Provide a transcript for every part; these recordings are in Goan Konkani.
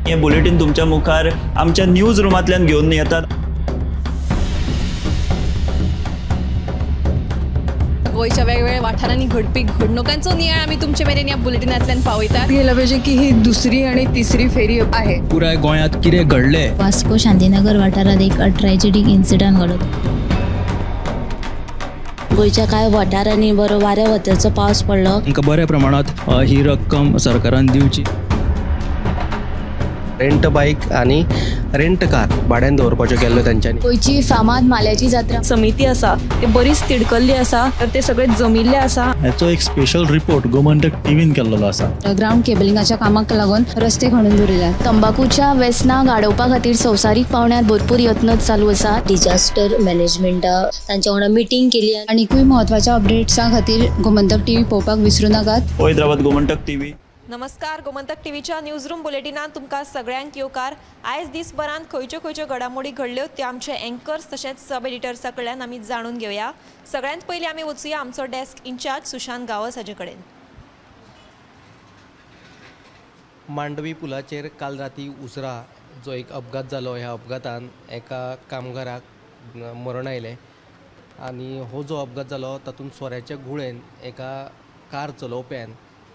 हे बुलेटीन तुमच्या मुखार आमच्या न्यूज रुमांतल्यान घेवन येतात। गोंयच्या वेगवेगळ्या वाठारांनी घडपी घडणुकांचो नियाळ आमी तुमचे मेरेन ह्या बुलेटिनांतल्यान पावयतात। गेला पाहिजे की ही दुसरी आणि तिसरी फेरी आहे। पुराय गोंयांत कितें घडलें। वास्को शांतीनगर वाठारांत एक ट्रॅजेडीक इन्सिडंट घडलो। गोंयच्या कांय वाठारांनी बरो वाऱ्या वताचो पावस पडलो। तांकां बऱ्या प्रमाणांत ही रक्कम सरकारान दिवची। रेंट बाईक आनी रेंट कार भाड्यान दवरपाच्यो केल्ल्यो तांच्यांनी। गोंयची फामाद माल्याची जात्रा समिती आसा ते बरीच तिडकल्ली आसा, तर ते सगळे जमिल्ले आसा। हाचो एक स्पेशल रिपोर्ट गोमंतक टीव्हीन केल्लो आसा। ग्राउंड केबलिंगाच्या कामाक लागून रस्ते खणून दवरिल्यात। तंबाकूच्या व्यसनाक आडोवपा खातीर संवसारीक पावंड्यार भरपूर यत्न चालू आसा। डिजास्टर मॅनेजमेंटा तांच्या वांगडा मिटींग केली। आनीकूय म्हत्वाच्या अपडेट्सां खातीर गोमंतक टीव्ही पळोवपाक विसरूं नाकात। पळयत रावात गोमंतक टीव्ही। नमस्कार, गोमंतक टीव्हीच्या न्यूज रूम बुलेटिनान तुमकां सगळ्यांक येवकार। आयज दिसभरांत खंयच्यो खंयच्यो घडामोडी घडल्यो त्यो आमचे एंकर्स तशेंच सब एडिटर्सा कडल्यान आमी जाणून घेवया। सगळ्यांत पयलीं आमी वचुया आमचो डेस्क इन्चार्ज सुशांत गांवस हाजे कडेन। मांडवी पुलाचेर काल राती उसरा जो एक अपघात जालो, ह्या अपघातान एका कामगाराक मरण आयलें आनी हो जो अपघात जालो तातूंत सोऱ्याच्या गुळेन एका कार चलोवप्यान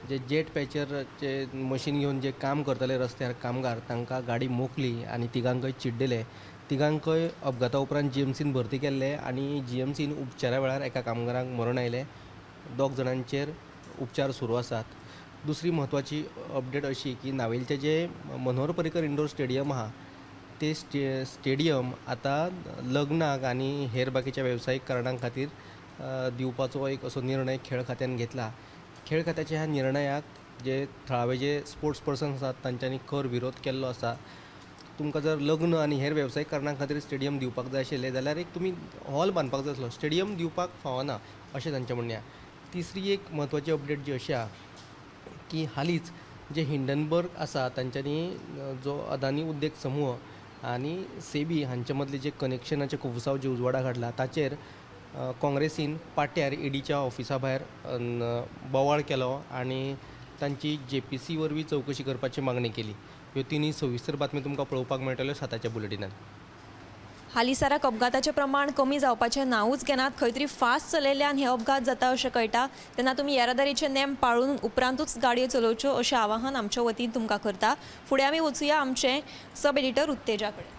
जे जेट पॅचरचे मशीन घेवन जे काम करतले रस्त्यार कामगार तांकां गाडी मोखली आनी तिगांकय चिड्डले। तिगांकय अपघाता उपरांत जीएमसीन भरती केल्ले आनी जीएमसीन उपचारा वेळार एका कामगाराक मरण आयलें। दोग जाणांचेर उपचार सुरू आसात। दुसरी म्हत्वाची अपडेट अशी की नावेलचें जे मनोहर पर्रीकर इंडोर स्टेडियम आहा ते स्टेडियम आतां लग्नाक आनी हेर बाकीच्या वेवसायीक कारणां खातीर दिवपाचो एक असो निर्णय खेळ खात्यान घेतला। खेळ खात्याच्या ह्या निर्णयाक जे थळावे जे स्पोर्ट्स पर्सन आसात तांच्यांनी खर विरोध केल्लो आसा। तुमकां जर लग्न आनी हेर वेवसायीक कारणां खातीर स्टेडियम दिवपाक जाय आशिल्लें जाल्यार एक तुमी हॉल बांदपाक जाय आसलो, स्टेडियम दिवपाक फावना अशें तांचें म्हणणें आसा। तिसरी एक म्हत्वाची अपडेट जी अशी आसा की हालींच जे हिंडनबर्ग आसा तांच्यांनी जो अदानी उद्देग समूह आनी सेबी हांचे मदले जे कनेक्शनाचे कुफसाव जे उजवाडाक हाडला ताचेर काँग्रेसीन पाट्यार ईडीच्या ऑफिसा भायर बोवाळ केलो आनी तांची जेपीसी वरवीं चवकशी करपाची मागणी केली। ह्यो तिनूय सविस्तर बातमी तुमकां पळोवपाक मेळटल्यो 7च्या बुलेटिनान। हालींसराक अपघाताचें प्रमाण कमी जावपाचें नांवूच घेनात। खंय तरी फास्ट चलयल्ल्यान हे अपघात जाता अशें कळटा। तेन्ना तुमी येरादारीचे नेम पाळून उपरांतूच गाडयो चलोवच्यो अशें आवाहन आमच्या वतीन तुमकां करता। फुडें आमी वचुया आमचे सब एडिटर उत्तेजा कडेन।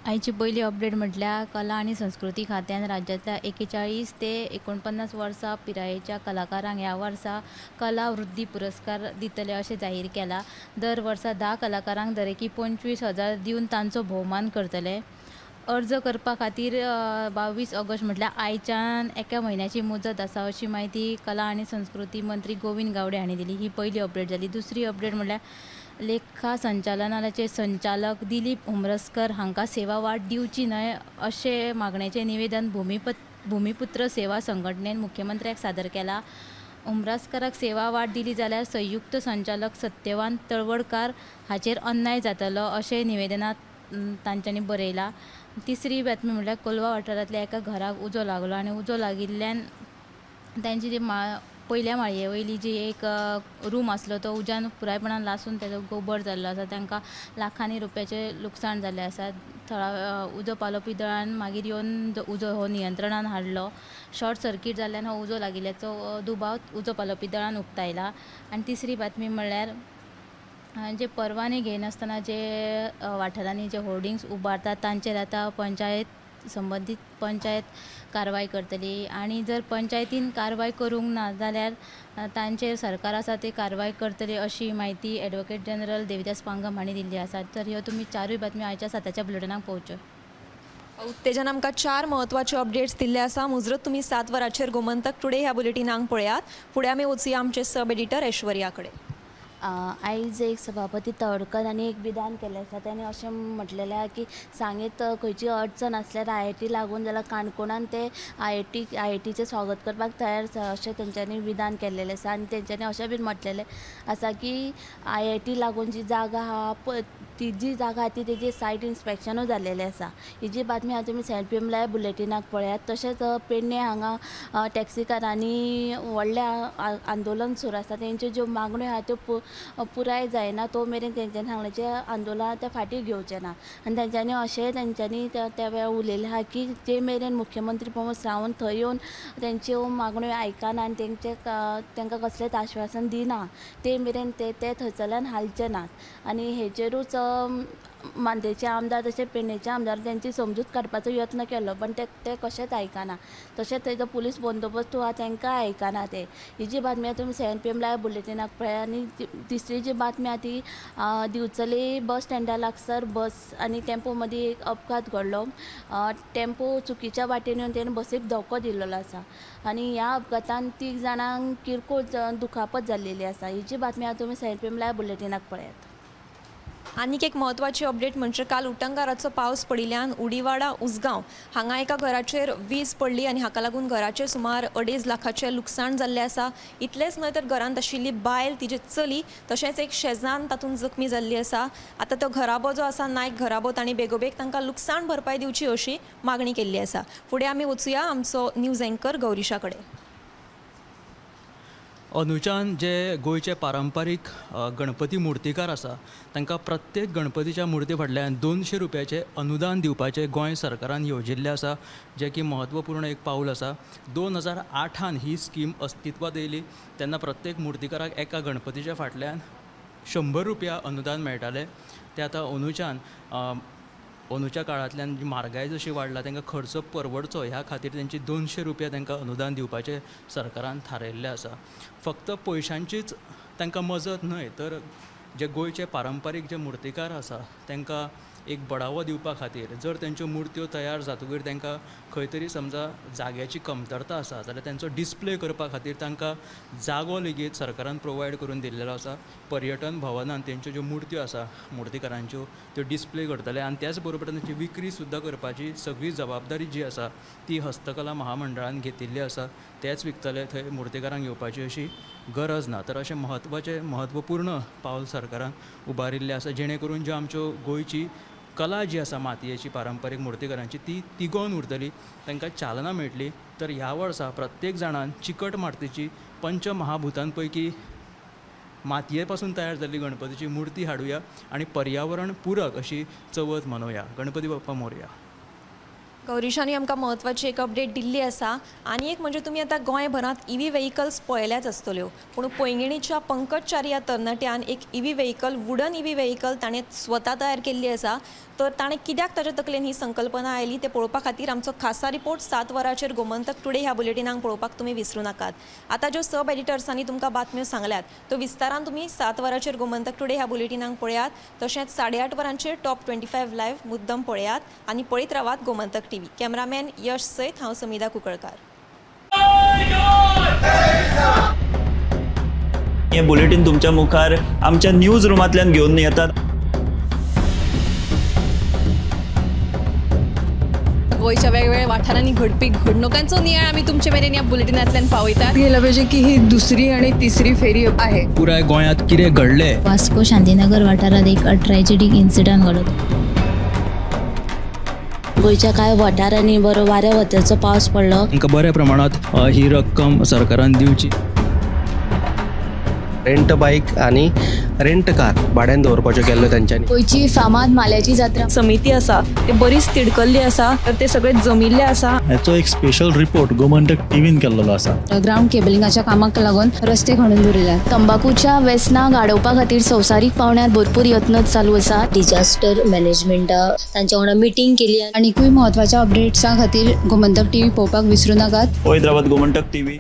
आयची पयली अपडेट म्हटल्यार कला आनी संस्कृती खात्यान राज्यांतल्या 41 ते 49 वर्सां पिरायेच्या कलाकारांक ह्या वर्सा कला वृद्धी पुरस्कार दितले अशें जाहीर केलां। दर वर्सा 10 कलाकारांक दरेकी 25,000 दिवन तांचो भोवमान करतले। अर्ज करपा खातीर 22 ऑगस्ट म्हटल्यार आयच्यान एका म्हयन्याची मुजत आसा अशी म्हायती कला आनी संस्कृती मंत्री गोविंद गावडे हांणी दिली। ही पयली अपडेट जाली। दुसरी अपडेट म्हटल्यार लेखा संचालनालयाचे संचालक दिलीप उमरस्कर हांकां सेवा वाड दिवची न्हय अशें मागणेचें निवेदन भुमिपुत्र सेवा संघटनेन मुख्यमंत्र्याक सादर केलां। उमरस्कराक सेवा वाड दिली जाल्यार संयुक्त संचालक सत्यवान तळवडकार हाचेर अन्याय जातलो अशें निवेदनांत तांच्यांनी बरयलां। तिसरी बातमी म्हळ्यार कोलवा वाठारांतल्या एका घराक उजो लागलो आनी उजो लागिल्ल्यान तांची जी पयल्या माळये वयली जी एक रूम आसलो तो उज्यान पुरायपणान लासून तेजो गोबर जाल्लो आसा। तांकां लाखांनी रुपयाचें लुकसाण जाल्लें आसा। थळा उजो पालोवपी दळान मागीर येवन उजो हो नियंत्रणान हाडलो। शॉर्ट सर्कीट जाल्ल्यान हो उजो लागिल्ल्याचो दुबाव उजो पालोवपी दळान उक्तायला। आनी तिसरी बातमी म्हळ्यार जे परवाने घेयनासतना जे वाठारांनी जे होर्डिंग्स उबारतात तांचेर आतां पंचायत संबंदीत पंचायत कारवाय करतली आनी जर पंचायतीन कारवाय करूंक ना जाल्यार तांचेर सरकार आसा ते कारवाय करतली अशी म्हायती एडवोकेट जनरल देविदास पांगम हांणी दिल्ली आसा। तर ह्यो तुमी चारूय बातमी आयच्या 7च्या बुलेटिनाक पळोवच्यो। उत्तेजन आमकां 4 म्हत्वाच्यो अपडेट्स दिल्ले आसा। मुजरत तुमी 7 वरांचेर गोमंतक टुडे ह्या बुलेटिनाक पळयात। फुडें आमी वचुया आमचे सब एडिटर ऐश्वर्या कडेन। आयज एक सभापती तवडकर हांणी एक विधान केलें आसा। ताणें अशें म्हटलेलें आहा की सांगेंत खंयची अडचण आसल्यार आयआयटी लागून जाल्यार काणकोणान ते आयआयटीचें स्वागत करपाक तयार आसा अशें तेंच्यांनी विधान केल्लेलें आसा। आनी तेंच्यांनी अशें बीन म्हटलेलें आसा की आयआयटी लागून जी जागा आहा ती जी जागा ती तेजी सायट इन्स्पेक्शनूय जाल्लेलें आसा. ही जी बातमी आहा तुमी 7 PM live बुलेटिनाक पळयात. तशेंच पेडणे हांगा टॅक्सीकारांनी व्हडलें आंदोलन सुरू आसा. तेंच्यो ज्यो मागण्यो आहा त्यो पुराय जायना तो मेरेन तेंच्यांनी सांगलें जें आंदोलन आहा तें फाटीं घेवचें ना. आनी तेंच्यांनी अशेंय तेंच्यांनी त्या वेळार उलयलें आहा की जे मेरेन मुख्यमंत्री प्रमोद सावंत थंय येवन तेंच्यो मागण्यो आयकना आनी तेंचे तांकां कसलेंच आश्वासन दिना ते मेरेन ते थंयसरल्यान हालचे नात. आनी हेचेरूच मांद्रेचे आमदार तशें पेडणेचे आमदार तेंची समजूत काडपाचो यत्न केलो पण ते कशेंच आयकना. तशेंच थंय पुलीस बंदोबस्त आहा तांकां आयकना ते. ही जी बातमी आहा तुमी 7 PM live बुलेटिनाक पळयात. आनी तिसरी जी बातमी आहा ती दिवचले बस स्टँडा लागसर बस आनी टेम्पो मदीं एक अपघात घडलो. टेम्पो चुकीच्या वाटेन येवन तेणें बसीक धोको दिल्लो आसा आनी ह्या अपघातान 3 जाणांक किरकोळ दुखापत जाल्लेली आसा. ही जी बातमी आहा तुमी 7 PM live बुलेटिनाक पळयात. आनीक एक म्हत्वाची अपडेट म्हणजे काल उटंगाराचो पावस पडिल्ल्यान उडीवाडा उसगांव हांगा एका घराचेर वीज पडली आनी हाका लागून घराचेर सुमार 2.5 लाखाचें लुकसाण जाल्लें आसा. इतलेंच न्हय तर घरांत आशिल्ली बायल, तिजी चली तशेंच एक शेजान तातूंत जखमी जाल्ली आसा. आतां तो घराबो जो आसा नायक घराबो तांणी बेगोबेग तांकां लुकसाण भरपाय दिवची अशी मागणी केल्ली आसा. फुडें आमी वचुया आमचो न्यूज एंकर गौरीशा कडेन. अनुच्यान जे गोंयचे पारंपारीक गणपती मुर्तीकार आसा तांकां प्रत्येक गणपतीच्या मुर्ती फाटल्यान 200 रुपयाचें अनुदान दिवपाचें गोंय सरकारान येवजिल्लें आसा, जें की म्हत्वपूर्ण एक पावल आसा. 2008 ही स्कीम अस्तित्वांत येयली तेन्ना प्रत्येक मुर्तीकाराक एका गणपतीच्या फाटल्यान 100 रुपया अनुदान मेळटालें. तें आतां अनुच्यान अंदूच्या काळांतल्यान जी म्हारगाय जशी वाडला तांकां खर्च परवडचो ह्या खातीर तेंची 200 रुपया तांकां अनुदान दिवपाचें सरकारान थारायिल्लें आसा. फक्त पयशांचीच तांकां मजत न्हय तर जे गोंयचे पारंपारीक जे मुर्तीकार आसा तांकां एक बडावो दिवपा खातीर जर तेंच्यो मुर्त्यो तयार जातकीर तांकां खंय तरी समजा जाग्याची कमतरता आसा जाल्यार तेंचो डिस्प्ले करपा खातीर तांकां जागो लेगीत सरकारान प्रोवायड करून दिल्लेलो आसा. पर्यटन भवनान तेंच्यो ज्यो मुर्त्यो आसा मुर्तीकारांच्यो त्यो डिस्प्ले करतले आनी त्याच बरोबर तांची विक्री सुद्दां करपाची सगळी जबाबदारी जी आसा ती हस्तकला महामंडळान घेतिल्ली आसा. तेच विकतले, थंय मुर्तीकारांक येवपाची अशी गरज ना. तर अशें म्हत्वाचें म्हत्वपूर्ण पावल सरकारान उबारिल्लें आसा जेणे करून ज्यो आमच्यो गोंयची कला जी आसा मातयेची पारंपारीक मुर्तीकारांची ती तिगोवन उरतली, तांकां चालना मेळटली. तर ह्या वर्सा प्रत्येक जाणान चिकट मातयेची पंचमहाभूतां पैकी मातये पासून तयार जाल्ली गणपतीची मुर्ती हाडुया आनी पर्यावरण पुरक अशी चवथ मनोवया. गणपती बाप्पा मोरया. गौरीशानी आमकां म्हत्वाची एक अपडेट दिल्ली आसा. आनी एक म्हणजे तुमी आतां गोंयभरांत इवी व्हेकल्स पळयल्याच आसतल्यो, पूण पैंगिणीच्या पंकज च्यारी ह्या तरणाट्यान एक EV vehicle, wooden EV vehicle ताणें स्वता तयार केल्ली आसा. तर ताणें कित्याक ताच्या तकलेन ही संकल्पना आयली तें पळोवपा खातीर आमचो खासा रिपोर्ट 7 वरांचेर गोमंतक टुडे ह्या बुलेटिनाक पळोवपाक तुमी विसरूं नाकात. आतां ज्यो सब एडिटर्सांनी तुमकां बातम्यो सांगल्यात त्यो विस्तारान तुमी 7 वरांचेर गोमंतक टुडे ह्या बुलेटिनाक पळयात. तशेंच 8:30 वरांचेर टॉप 25 लायव्ह मुद्दम पळयात आनी पळयत रावात गोमंतक टीव्ही. कॅमेरामॅन यश सयत हांव समिधा कुंकळकार. हे बुलेटिन तुमच्या मुखार आमच्या न्यूज रुमांतल्यान घेवन येतात. गोंयच्या वेगवेगळ्या वाठारांनी घडपी घडणुकांचो नियाळ आमी तुमचे मेरेन ह्या बुलेटिनांतल्यान पावयतात. गेला पाहिजे की ही दुसरी आणि तिसरी फेरी आहे. पुराय गोंयांत कितें घडलें, वास्को शांतीनगर वाठारांत एक ट्रॅजेडीक इन्सिडंट घडलो. गोंयच्या कांय वाठारांनी बरो वाऱ्या वताचो पावस पडलो. तांकां बऱ्या प्रमाणांत ही रक्कम सरकारान दिवची. रेंट बायक आनी रेंट कार भाड्यान दवरपाच्यो केल्ल्यो तेंच्यांनी. गोंयची फामाद माल्याची जात्रा समिती आसा ते बरीच तिडकल्ली आसा, तर ते सगळे जमिल्ले आसा. हाचो एक स्पेशल रिपोर्ट गोमंतक टीव्हीन केल्लो आसा. ग्रावंड केबलिंगाच्या कामाक लागून रस्ते खणून दवरिल्यात. तंबाकूच्या वेसनाक आडोवपा खातीर संवसारीक पावंड्यार भरपूर यत्न चालू आसा. डिजास्टर मॅनेजमेंटा तांच्या वांगडा मिटींग केली. आनीकूय म्हत्वाच्या अपडेट्सां खातीर गोमंतक टीव्ही पळोवपाक विसरूं नाकात. पळयत रावात गोमंतक टीव्ही.